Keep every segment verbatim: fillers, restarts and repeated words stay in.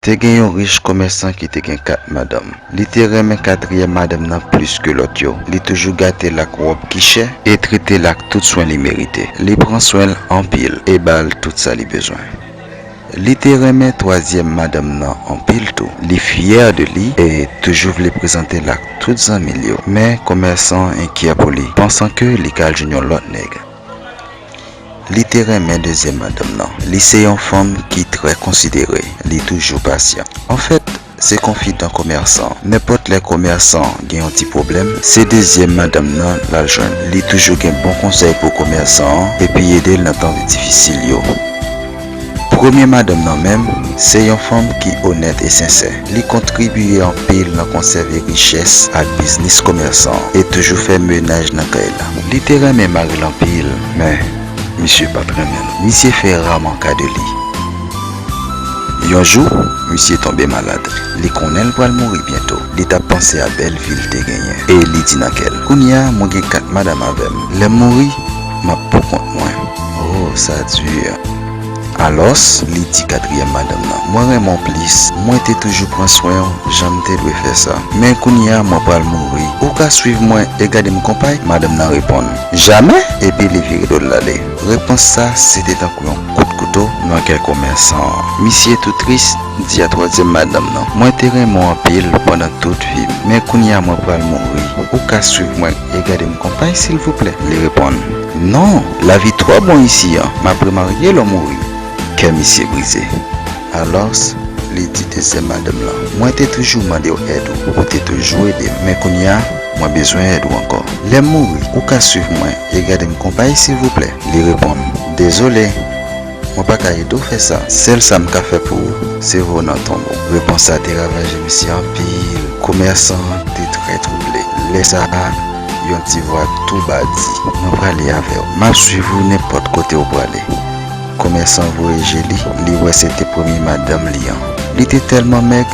Te gen yon rich komèsan ki te gen kat madanm. Li te renmen katriyèm madanm nan plis ke lòt yo. Li toujou gate l ak wòb ki chè e trete l ak tout swen li merite. Li pran swen l anpil e ba l tout sa li bezwen. Li te renmen twazyèm madanm nan anpil tou. Li fyè de li e toujou vle prezante l ak tout zanmi l yo. Men komèsan an enkyè pou li, pansan ke li ka al jwenn yon lòt nèg. Li te renmen dezyèm madanm nan. Li se yon fanm ki trè konsidere. Li toujou pasyan. Anfèt, se konfidan komèsan an. Nenpòt lè komèsan an gen yon ti pwoblèm, se dezyèm madanm nan l al jwenn. Li toujou gen bon konsèy pou komèsan an epi ede l nan tan difisil yo. Premye madanm nan menm, se yon fanm ki onèt e sensè. Li kontribiye anpil nan konsève richès ak biznis komèsan an e toujou fè menaj nan kay la. Li te renmen mari l anpil, men misye pa t renmen l. Misye fè raman ka de li. Yon jou, misye tonbe malad. Li konnen l pral mouri byento. Li t ap panse a bèl vi l te genyen e li di nan kè l, "Kounye a, mwen gen kat madanm avè m. Lè m mouri, m ap pou kont mwen." Oh, sa di. Alòs, li di katriyèm madanm nan, "Mwen renmen w plis. Mwen te toujou pran swen w jan m te dwe fè sa. Men kounye a, mwen pral mouri. Ou ka swiv mwen e gade m konpay?" Madanm nan reponn, "Jamè!" Epi li vire do l ale. Repons sa, se te tankou yon kout kouto nan kè komèsan an. Misye tou tris, di a twazyèm madanm nan, "Mwen te renmen w anpil pandan tout vi m, men kounye a mwen pral mouri. Ou ka swiv mwen e gade m konpay, silvouplè?" Li reponn, "Non, lavi twò bon isi a, m ap remarye lè w mouri." Kè misye brize. Alòs, li di dezyèm madanm lan, "Mwen te toujou mande w èd ou, ou te toujou ede m, men kounye a, mwen bezwen èd ou ankò. Lè m mouri, ou ka swiv mwen e gade m konpay, silvouplè?" Li reponn, "Dezole, mwen pa ka ede w fè sa. Sèl sa m ka fè pou ou, se voye w nan tonbo." Repons sa te ravaje misye anpil. Komèsan an te trè twouble. Lè sa a, yon ti vwa tou ba di, "Mwen prale avè w. M ap swiv ou nenpòt kote w prale." Komèsan voye je li, li wè se te premye madanm li an. Li te tèlman mèg,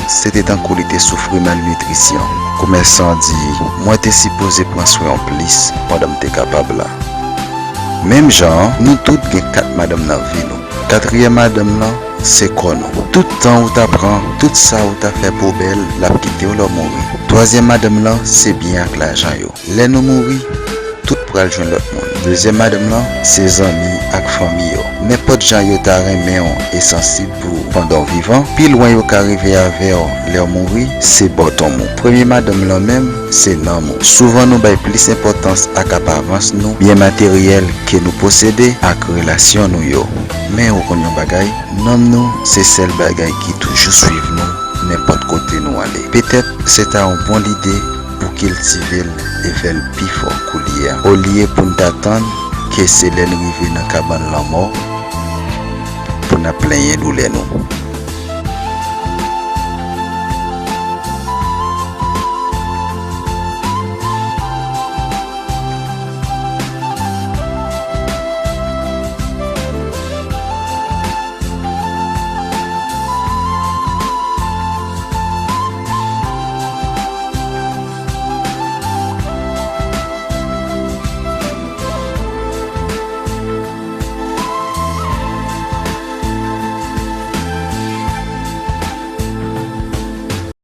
se te tankou li te soufri malnitrisyon. Komèsan an di, "Mwen te sipoze pran swen w plis pandan m te kapab la." Menm jan an, nou tout gen kat madanm nan vi nou. Katriyèm madanm nan, se kò nou. Tout tan ou ta pran, tout sa ou ta fè pou bèl, l ap kite w lè w mouri. Twazyèm madanm lan, se byen ak lajan yo. Lè nou mouri, tout pral jwenn lòt moun. Dezyèm madanm lan, se zanmi ak fanmi yo. Nenpòt jan yo ta renmen w e sansib pou ou pandan w vivan, pi lwen yo ka rive avè w lè w mouri, se ba w tonm ou. Premye madanm lan menm, se nanm ou. Souvan nou bay plis enpòtans ak aparans nou, byen materyèl ke nou posede, ak relasyon nou yo. Men ou konn yon bagay, nanm nou se sèl bagay ki toujou swiv nou nenpòt kote nou ale. Petèt se ta yon bon lide pou kiltive l e fè l pi fò koulye a, olye pou n ta tann ke se lè n rive nan kabann lanmò pou n ap plenyen doulè nou.